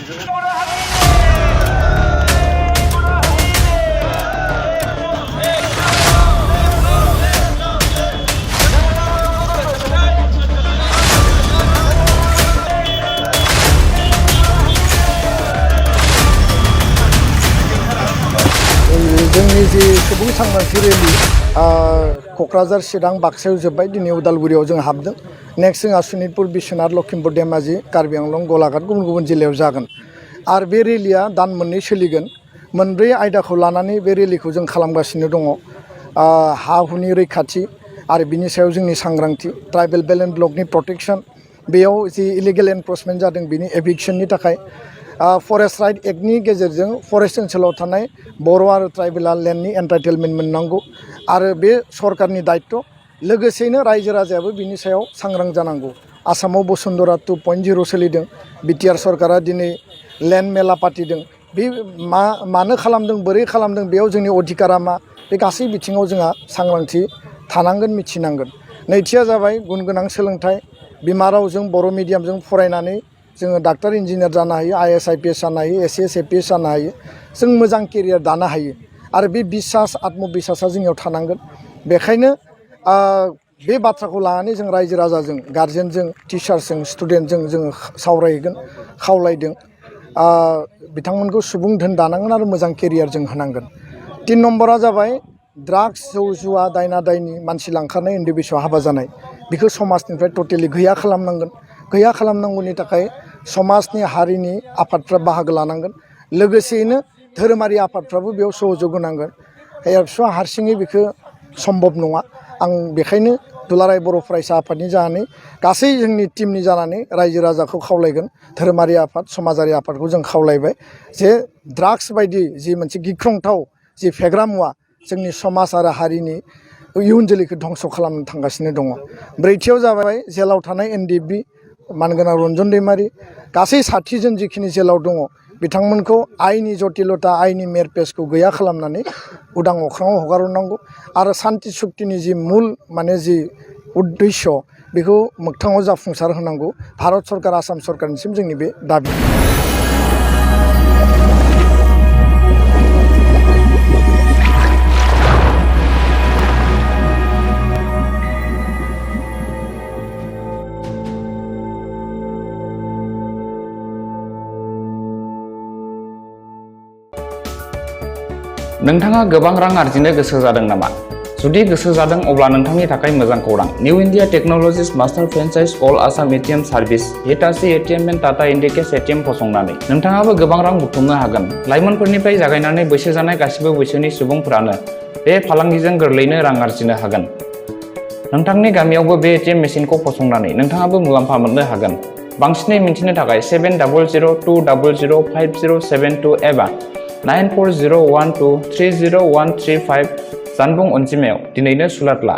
जोंनि जि सुबुं सांग्रांथि रेलि क'क्राझार चिरां बाक्सायाव जोब्बाय दिनै उदालगुरियाव जों हाबदों नेक्स्ट जोंहा सनितपुर बिश्वनाथ लखिमपुर धेमाजि कार्बि आंलं गलाघाट गुबुन गुबुन जिल्लायाव जागोन आरो बे रेलिया दान मोननै सोलिगोन मोनब्रै आयदाखौ लानानै बे रेलिखौ जों खालामगासिनो दङ हा हुनि रैखाथि आरो बिनि सायाव जोंनि सांग्रांथि ट्राइबेल बेलेन्स ब्लकनि प्रटेक्शन बेयाव जि इलिगेल एनफर्समेन्ट जादों बिनि एभिक्शननि थाखाय फरेस्ट राइट एक्टनि गेजेरजों फरेस्ट ओनसोलाव थानाय बर' आरो ट्राइबेला लेन्डनि एन्टाइटेलमेन्ट मोननांगौ आरो बे सरकारनि दायित्व लोगोसेयैनो रायजो राजायाबो बिनि सायाव सांग्रां जानांगौ आसामाव बसुन्धरा 2.0 सोलिदों बिटिआर सरकारा दिनै लेन्ड मेला पातिदों बे मानो खालामदों बोरै खालामदों बेयाव जोंनि अधिकारा मा बे गासै बिथिङाव जोंहा सांग्रांथि थानांगोन मिथिनांगोन नैथिया जाबाय गुन गोनां सोलोंथाइ बिमा रावजों बर' मिडियामजों फरायनानै जोङो डाक्टार इन्जिनियार जानो हायो आइएस आइपिएस जानो हायो एसिएस एपिएस जानो हायो जों मोजां केरियार दानो हायो आरो बे बिसास आत्मबिसासा जोंनियाव थानांगोन बेखायनो बे बाथ्राखौ लानानै जों रायजो राजाजों गार्जेनजों टिचार्सजों स्टुडेन्टजों जोङो सावरायगोन खावलायदों बिथांमोनखौ सुबुं धोन दानांगोन आरो मोजां केरियार जों होनांगोन 3 नम्बरा जाबाय ड्राग्स जौ जुवा दायना दायनि मानसि लांखारनाय उन्दै बैसोआव हाबा जानाय बेखौ समाजनिफ्राय टटेलि गैया खालामनांगोन गैया खालामनांगौनि थाखाय समाजनि हारिनि आफादफ्रा बाहागो लानांगोन लोगोसेयैनो धोरोमारि आफादफ्राबो बेयाव सहयोग होनांगोन एबसुआ हारसिङै बेखौ सम्भब नङा आं बेखायनो दुलाराय बर' फरायसा आफादनि जानानै गासै जोंनि टिमनि जानानै रायजो राजाखौ खावलायगोन धोरोमारि आफाद समाजारि आफादखौ जों खावलायबाय जे ड्राग्स बायदि जि मोनसे गिख्रंथाव जि फेग्रा मुवा जोंनि समाज आरो हारिनि इयुन जोलैखौ धंस' खालामनो थांगासिनो दङ ब्रैथियाव जाबाय जेलाव थानाय एनडिएफबि मानगोनां रन्जन दैमारि गासै 60 जन जिखिनि जेलाव दङ बिथांमोनखौ आइनि जटिलता आइनि मेरपेजखौ गैया खालामनानै उदां अख्राङाव हगारहरनांगौ आरो सान्ति सुक्तिनि जि मुल माने जि उद्देश्य बेखौ मोगथाङाव जाफुंसार होनांगौ भारत सरकार आसाम सरकारनिसिम जोंनि बे दाबि नोंथाङा गोबां रां आर्जिनो गोसो जादों नामा? जुदि गोसो जादों अब्ला नोंथांनि थाखाय मोजां खौरां new India technologies master franchise all Assam ATM service Hitachi ATM and Tata Indicash ATM फसंनानै नोंथाङाबो गोबां रां बुथुमनो हागोन लाइमोनफोरनिफ्राय जागायनानै बैसो जानाय गासिबो बैसोनि सुबुंफोरानो बे फालांगिजों गोरलैयैनो रां आर्जिनो हागोन नोंथांनि गामियावबो बे एटिएम मेसिनखौ फसंनानै नोंथाङाबो मुलाम्फा मोननो हागोन बांसिनै मिन्थिनो थाखाय 7002005072 एबा 9401230135 जानबुं अनजिमायाव दिनैनो सुलाद ला